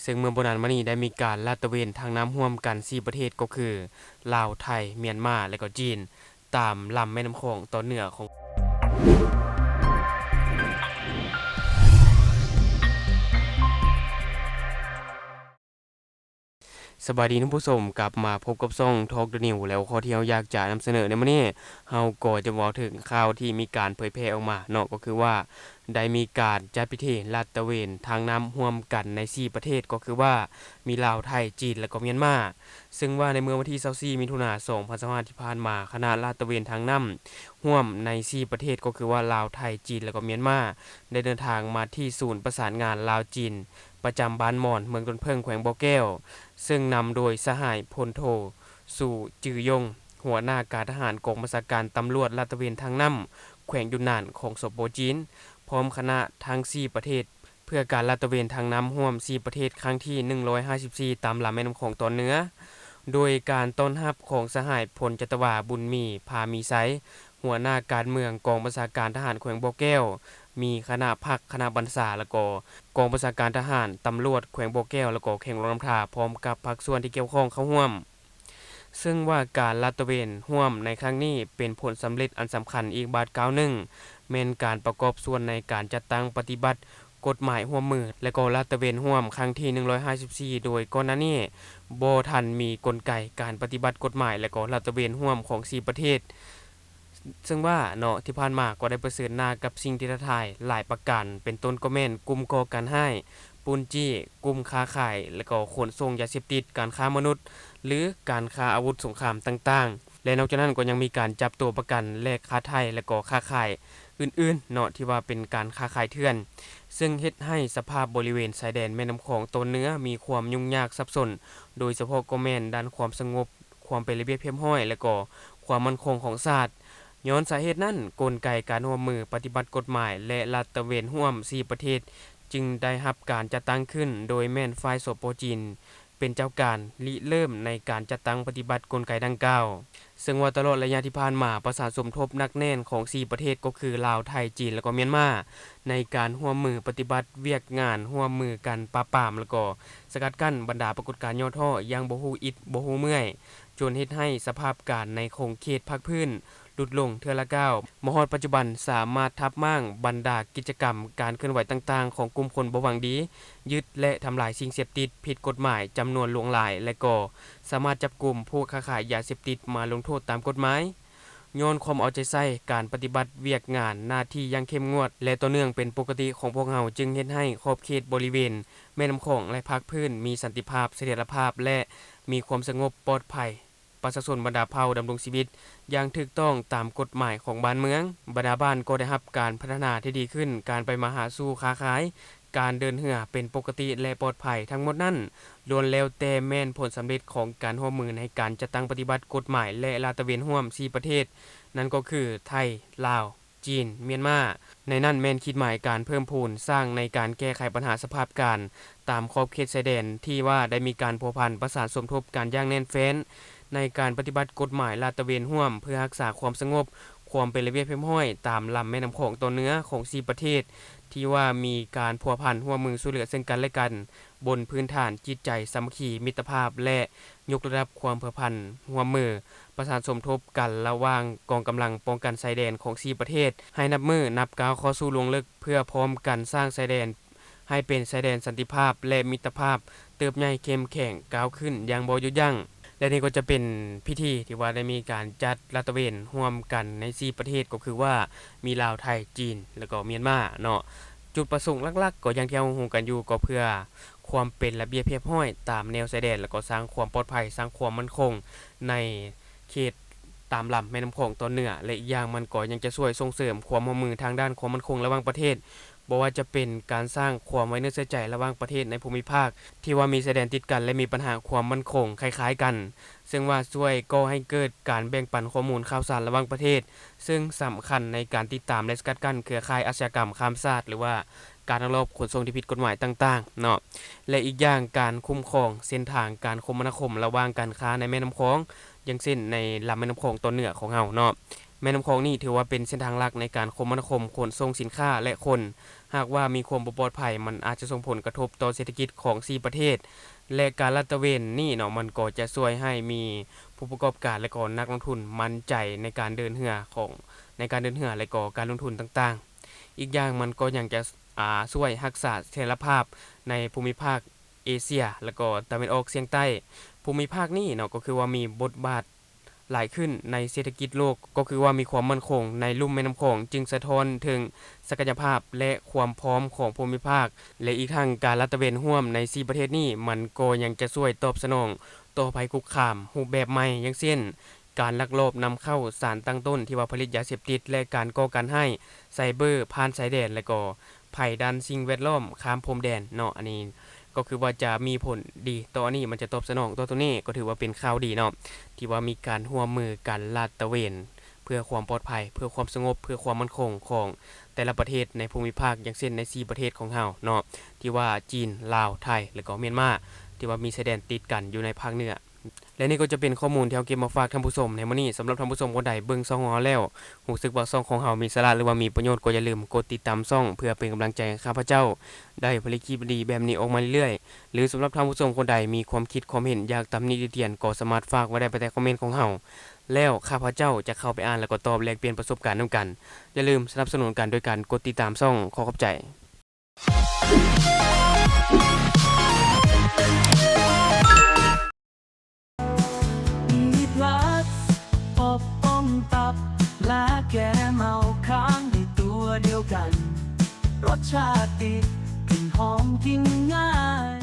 ເຊິ່ງເມື່ອບໍ່ນານມານີ້ໄດ້ມີການລາດຕະເວນທາງນ້ຳຮ່ວມກັນສີ່ປະເທດ ກໍຄື ລາວ, ໄທ, ມຽນມາ ແລະກໍຈີນ ຕາມລຳແມ່ນ້ຳຂອງຕອນເໜືອຂອງ ສະບາຍດີທ່ານຜູ້ຊົມ, ກັບມາພົບກັບຊ່ອງ Talk the News ແລ້ວຂໍ້ທີ່ເຮົາຢາກຈະນຳສະເໜີໃນມື້ນີ້ ເຮົາກໍຈະເວົ້າເຖິງຂ່າວທີ່ມີການເຜີຍແຜ່ອອກມາເນາະ, ກໍຄືວ່າໄດ້ມີການຈັດພິທີລາດຕະເວນທາງນ້ຳຮ່ວມກັນໃນສີ່ປະເທດ ກໍຄືວ່າມີລາວ, ໄທ, ຈີນ ແລະກໍມຽນມາ. ເຊິ່ງວ່າໃນເມື່ອວັນທີຊາວສີ່ ມິຖຸນາ ສອງພັນຊາວຫ້າ ທີ່ຜ່ານມາ, ຄະນະລາດຕະເວນທາງນ້ຳຮ່ວມໃນສີ່ປະເທດ ກໍຄືວ່າລາວ, ໄທ, ຈີນ ແລະກໍມຽນມາ ໄດ້ເດີນທາງມາທີ່ສູນປະສານງານລາວ-ຈີນ ປະຈຳບ້ານມອນ ເມືອງຕົ້ນເຜິ້ງ ແຂວງບໍ່ແກ້ວ ເຊິ່ງນຳໂດຍສະຫາຍພົນໂທ ສູ ຈື່ຍົງ ຫົວໜ້າການທະຫານກອງບັນຊາການຕຳຫຼວດລາດຕະເວນທາງນ້ຳແຂວງຢຸນນານຂອງ ສປ ຈີນ ພ້ອມຄະນະທັງສີ່ປະເທດ ເພື່ອການລາດຕະເວນທາງນ້ຳຮ່ວມສີ່ປະເທດຄັ້ງທີໜຶ່ງຮ້ອຍຫ້າສິບສີ່ ຕາມລຳແມ່ນ້ຳຂອງຕອນເໜືອ ໂດຍການຕ້ອນຮັບຂອງສະຫາຍພົນຈັດຕະວາ ບຸນມີ ພາມີໄຊ ຫົວໜ້າການເມືອງກອງບັນຊາການທະຫານແຂວງບໍ່ແກ້ວ, ມີຄະນະພັກ, ຄະນະບັນຊາ ແລ້ວກໍກອງບັນຊາການທະຫານຕຳຫຼວດແຂວງບໍ່ແກ້ວ ແລ້ວກໍແຂວງຫຼວງນ້ຳທາ ພ້ອມກັບພາກສ່ວນທີ່ກ່ຽວຂ້ອງເຂົ້າຮ່ວມ. ເຊິ່ງວ່າການລາດຕະເວນຮ່ວມໃນຄັ້ງນີ້ເປັນຜົນສຳເລັດອັນສຳຄັນອີກບາດກ້າວໜຶ່ງ, ແມ່ນການປະກອບສ່ວນໃນການຈັດຕັ້ງປະຕິບັດກົດໝາຍຮ່ວມມື ແລະກໍລາດຕະເວນຮ່ວມຄັ້ງທີໜຶ່ງຮ້ອຍຫ້າສິບສີ່ ໂດຍກ່ອນໜ້ານີ້ບໍ່ທັນມີກົນໄກການປະຕິບັດກົດໝາຍ ແລະກໍລາດຕະເວນຮ່ວມຂອງສີ່ປະເທດ. ເຊິ່ງວ່າເນາະ ທີ່ຜ່ານມາກໍໄດ້ປະເຊີນໜ້າກັບສິ່ງທີ່ທ້າທາຍຫຼາຍປະການ, ເປັນຕົ້ນກໍແມ່ນກຸ່ມກໍ່ການຮ້າຍ, ປຸ້ນຈີ້, ກຸ່ມຄ້າຂາຍ ແລະກໍຂົນສົ່ງຢາເສບຕິດ, ການຄ້າມະນຸດ ຫຼື ການຄ້າອາວຸດສົງຄາມຕ່າງໆ ແລະ ນອກຈາກນັ້ນກໍຍັງມີການຈັບຕົວປະກັນ ແລກຄ້າໄຖ່ ແລະກໍຄ້າຂາຍອື່ນໆເນາະ ທີ່ວ່າເປັນການຄ້າຂາຍເຖື່ອນ, ເຊິ່ງເຮັດໃຫ້ສະພາບບໍລິເວນຊາຍແດນແມ່ນ້ຳຂອງຕອນເໜືອມີຄວາມຫຍຸ້ງຍາກສັບສົນ, ໂດຍສະເພາະກໍແມ່ນດ້ານຄວາມສະຫງົບ, ຄວາມເປັນລະບຽບຮຽບຮ້ອຍ ແລະກໍຄວາມໝັ້ນຄົງຂອງຊາດ. ຍ້ອນສາເຫດນັ້ນ, ກົນໄກການຮ່ວມມືປະຕິບັດກົດໝາຍ ແລະ ລາດຕະເວນຮ່ວມສີ່ປະເທດ ຈຶ່ງໄດ້ຮັບການຈັດຕັ້ງຂຶ້ນ ໂດຍແມ່ນຝ່າຍ ສປ ຈີນ ເປັນເຈົ້າການລິເລີ່ມໃນການຈັດຕັ້ງປະຕິບັດກົນໄກດັ່ງກ່າວ. ເຊິ່ງວ່າຕະຫຼອດໄລຍະທີ່ຜ່ານມາ, ປະສານສົມທົບໜັກແໜ້ນຂອງສີ່ປະເທດ ກໍຄື ລາວ, ໄທ, ຈີນ ແລະກໍມຽນມາ ໃນການຮ່ວມມືປະຕິບັດວຽກງານຮ່ວມມືກັນປາບປາມ ແລະກໍສະກັດກັ້ນບັນດາປາກົດການຫຍໍ້ທໍ້ຢ່າງບໍ່ຮູ້ອິດບໍ່ຮູ້ເມື່ອຍ, ຈົນເຮັດໃຫ້ສະພາບການໃນຂົງເຂດພາກພື້ນຫຼຸດລົງເທື່ອລະກ້າວ, ມາຮອດປັດຈຸບັນສາມາດທັບມ້າງບັນດາກິດຈະກຳການເຄື່ອນໄຫວຕ່າງໆຂອງກຸ່ມຄົນບໍ່ຫວັງດີ, ຍຶດ ແລະ ທຳລາຍສິ່ງເສບຕິດຜິດກົດໝາຍຈຳນວນຫຼວງຫຼາຍ ແລະ ກໍສາມາດຈັບກຸມຜູ້ຄ້າຂາຍຢາເສບຕິດມາລົງໂທດຕາມກົດໝາຍ. ຍ້ອນຄວາມເອົາໃຈໃສ່ການປະຕິບັດວຽກງານໜ້າທີ່ຢ່າງເຂັ້ມງວດ ແລະ ຕໍ່ເນື່ອງເປັນປົກກະຕິຂອງພວກເຮົາ, ຈຶ່ງເຮັດໃຫ້ຂອບເຂດບໍລິເວນແມ່ນ້ຳຂອງ ແລະ ພາກພື້ນມີສັນຕິພາບ, ສະຖຽນລະພາບ ແລະ ມີຄວາມສະຫງົບປອດໄພ. ປະຊາຊົນບັນດາເຜົ່າດຳລົງຊີວິດຢ່າງຖືກຕ້ອງຕາມກົດໝາຍຂອງບ້ານເມືອງ. ບັນດາບ້ານກໍໄດ້ຮັບການພັດທະນາທີ່ດີຂຶ້ນ, ການໄປມາຫາສູ່ຄ້າຂາຍ, ການເດີນເຮືອເປັນປົກກະຕິ ແລະ ປອດໄພ. ທັງໝົດນັ້ນລ້ວນແລ້ວແຕ່ແມ່ນຜົນສຳເລັດຂອງການຮ່ວມມືໃນການຈັດຕັ້ງປະຕິບັດກົດໝາຍ ແລະ ລາດຕະເວນຮ່ວມສີ່ປະເທດ, ນັ້ນກໍຄື ໄທ, ລາວ, ຈີນ, ມຽນມາ. ໃນນັ້ນແມ່ນຂີດໝາຍການເພີ່ມພູນສ້າງໃນການແກ້ໄຂບັນຫາສະພາບການຕາມຂອບເຂດຊາຍແດນ ທີ່ວ່າໄດ້ມີການພົວພັນປະສານສົມທົບກັນຢ່າງແໜ້ນແຟ້ນ ໃນການປະຕິບັດກົດໝາຍລາດຕະເວນຮ່ວມ ເພື່ອຮັກສາຄວາມສະຫງົບ, ຄວາມເປັນລະບຽບຮຽບຮ້ອຍຕາມລຳແມ່ນ້ຳຂອງຕອນເໜືອຂອງສີ່ປະເທດ ທີ່ວ່າມີການພົວພັນຮ່ວມມືຊ່ວຍເຫຼືອເຊິ່ງກັນ ແລະ ກັນ ບົນພື້ນຖານຈິດໃຈສາມັກຄີ, ມິດຕະພາບ ແລະ ຍົກລະດັບຄວາມພົວພັນຮ່ວມມື. ປະສານສົມທົບກັນລະຫວ່າງກອງກຳລັງປ້ອງກັນຊາຍແດນຂອງສີ່ປະເທດ ໃຫ້ນັບມື້ນັບກ້າວເຂົ້າສູ່ລວງເລິກ ເພື່ອພ້ອມກັນສ້າງຊາຍແດນໃຫ້ເປັນຊາຍແດນສັນຕິພາບ ແລະ ມິດຕະພາບເຕີບໃຫຍ່ເຂັ້ມແຂງກ້າວຂຶ້ນຢ່າງບໍ່ຢຸດຢັ້ງ. ແລະ ນີ້ກໍຈະເປັນພິທີທີ່ວ່າໄດ້ມີການຈັດລາດຕະເວນຮ່ວມກັນໃນສີ່ປະເທດ ກໍຄືວ່າມີລາວ, ໄທ, ຈີນ ແລ້ວກໍມຽນມາເນາະ. ຈຸດປະສົງຫຼັກໆ ກໍຢ່າງທີ່ເຮົາຮູ້ກັນຢູ່ ກໍເພື່ອຄວາມເປັນລະບຽບຮຽບຮ້ອຍຕາມແນວຊາຍແດນ ແລ້ວກໍສ້າງຄວາມປອດໄພ, ສ້າງຄວາມໝັ້ນຄົງໃນເຂດຕາມລຳແມ່ນ້ຳຂອງຕອນເໜືອ ແລະ ອີກຢ່າງມັນກໍຍັງຈະຊ່ວຍສົ່ງເສີມຄວາມຮ່ວມມືທາງດ້ານຄວາມໝັ້ນຄົງລະຫວ່າງປະເທດ, ບໍ່ວ່າຈະເປັນການສ້າງຄວາມໄວ້ເນື້ອເຊື່ອໃຈລະຫວ່າງປະເທດໃນພູມິພາກທີ່ວ່າມີຊາຍແດນຕິດກັນ ແລະ ມີບັນຫາຄວາມໝັ້ນຄົງຄ້າຍໆກັນ, ເຊິ່ງວ່າຊ່ວຍກໍ່ໃຫ້ເກີດການແບ່ງປັນຂໍ້ມູນຂ່າວສານລະຫວ່າງປະເທດ, ເຊິ່ງສຳຄັນໃນການຕິດຕາມ ແລະ ສະກັດກັ້ນເຄືອຂ່າຍອາຊະຍາກຳຂ້າມຊາດ ຫຼືວ່າ ການລັກລອບຂົນສົ່ງທີ່ຜິດກົດໝາຍຕ່າງໆເນາະ ແລະ ອີກຢ່າງການຄຸ້ມຄອງເສັ້ນທາງການຄົມມະນາຄົມລະຫວ່າງການຄ້າໃນແມ່ນ້ຳຂອງ ຢ່າງເຊັ່ນ ໃນລຳແມ່ນ້ຳຂອງຕອນເໜືອຂອງເຮົາເນາະ. ແມ່ນ້ຳຂອງນີ້ຖືວ່າເປັນເສັ້ນທາງຫຼັກໃນການຄົມມະນາຄົມ, ຂົນສົ່ງສິນຄ້າ ແລະ ຄົນ. ຫາກວ່າມີຄວາມບໍ່ປອດໄພ, ມັນອາດຈະສົ່ງຜົນກະທົບຕໍ່ເສດຖະກິດຂອງສີ່ປະເທດ ແລະ ການລາດຕະເວນນີ້ເນາະ, ມັນກໍຈະຊ່ວຍໃຫ້ມີຜູ້ປະກອບການ ແລະ ກໍນັກລົງທຶນໝັ້ນໃຈໃນການເດີນເຮືອຂອງ, ໃນການເດີນເຮືອ ແລະ ກໍການລົງທຶນຕ່າງໆ. ອີກຢ່າງມັນກໍຍັງຈະ, ອາ, ຊ່ວຍຮັກສາສະຖຽນລະພາບໃນພູມິພາກເອເຊຍ ແລະ ກໍຕາເວັນອອກສຽງໃຕ້. ພູມິພາກນີ້ເນາະ ກໍຄືວ່າມີບົດບາດ ຫຼາຍຂຶ້ນໃນເສດຖະກິດໂລກ, ກໍຄືວ່າມີຄວາມໝັ້ນຄົງໃນລຸ່ມແມ່ນ້ຳຂອງ, ຈຶ່ງສະທ້ອນເຖິງສັກກະຍະພາບ ແລະ ຄວາມພ້ອມຂອງພູມິພາກ ແລະ ອີກທັງການລາດຕະເວນຮ່ວມໃນສີ່ປະເທດນີ້ ມັນກໍຍັງຈະຊ່ວຍຕອບສະໜອງຕໍ່ໄພຄຸກຄາມຮູບແບບໃໝ່, ຢ່າງເຊັ່ນ ການລັກລອບນຳເຂົ້າສານຕັ້ງຕົ້ນທີ່ວ່າຜະລິດຢາເສບຕິດ ແລະ ການກໍ່ການຮ້າຍໄຊເບີຜ່ານຊາຍແດນ ແລະ ກໍ ໄພດ້ານສິ່ງແວດລ້ອມຂ້າມພົມແດນເນາະ. ອັນນີ້ກໍຄືວ່າຈະມີຜົນດີຕໍ່ອັນນີ້, ມັນຈະຕອບສະໜອງຕໍ່ຕົວນີ້, ກໍຖືວ່າເປັນຂ່າວດີເນາະ ທີ່ວ່າມີການຮ່ວມມືກັນລາດຕະເວນເພື່ອຄວາມປອດໄພ, ເພື່ອຄວາມສະຫງົບ, ເພື່ອຄວາມໝັ້ນຄົງຂອງແຕ່ລະປະເທດໃນພູມິພາກ, ຢ່າງເຊັ່ນໃນສີ່ປະເທດຂອງເຮົາເນາະ ທີ່ວ່າຈີນ, ລາວ, ໄທ ແລະ ກໍມຽນມາ, ທີ່ວ່າມີຊາຍແດນຕິດກັນຢູ່ໃນພາກເໜືອ. ແລະ ນີ້ກໍຈະເປັນຂໍ້ມູນທີ່ເຮົາເກັບມາຝາກທ່ານຜູ້ຊົມໃນມື້ນີ້. ສຳລັບທ່ານຜູ້ຊົມຄົນໃດເບິ່ງຊ່ອງຂອງເຮົາແລ້ວ ຮູ້ສຶກວ່າຊ່ອງຂອງເຮົາມີສາລະ ຫຼືວ່າມີປະໂຫຍດ ກໍຢ່າລືມກົດຕິດຕາມຊ່ອງ ເພື່ອເປັນກຳລັງໃຈໃຫ້ຂ້າພະເຈົ້າໄດ້ຜະລິດຄລິບດີໆແບບນີ້ອອກມາເລື້ອຍໆ. ຫຼື ສຳລັບທ່ານຜູ້ຊົມຄົນໃດມີຄວາມຄິດຄວາມເຫັນ ຢາກຕຳໜິຕິຕຽນ ກໍສາມາດຝາກໄວ້ໄດ້ພາຍໃຕ້ຄອມເມັນຂອງເຮົາ ແລ້ວຂ້າພະເຈົ້າຈະເຂົ້າໄປອ່ານ ແລ້ວກໍຕອບແລກປ່ຽນປະສົບການນຳກັນ. ຢ່າລືມສະໜັບສະໜູນກັນໂດຍການກົດຕິດຕາມຊ່ອງ. ຂໍຂອບໃຈ. ມີພລັສ ອົບອົມຕັບ ແລະ ແກ້ເມົາຄ້າງໃນຕົວດຽວກັນ. ລົດຊາດດີ ກິ່ນຫອມ ກິນງ່າຍ.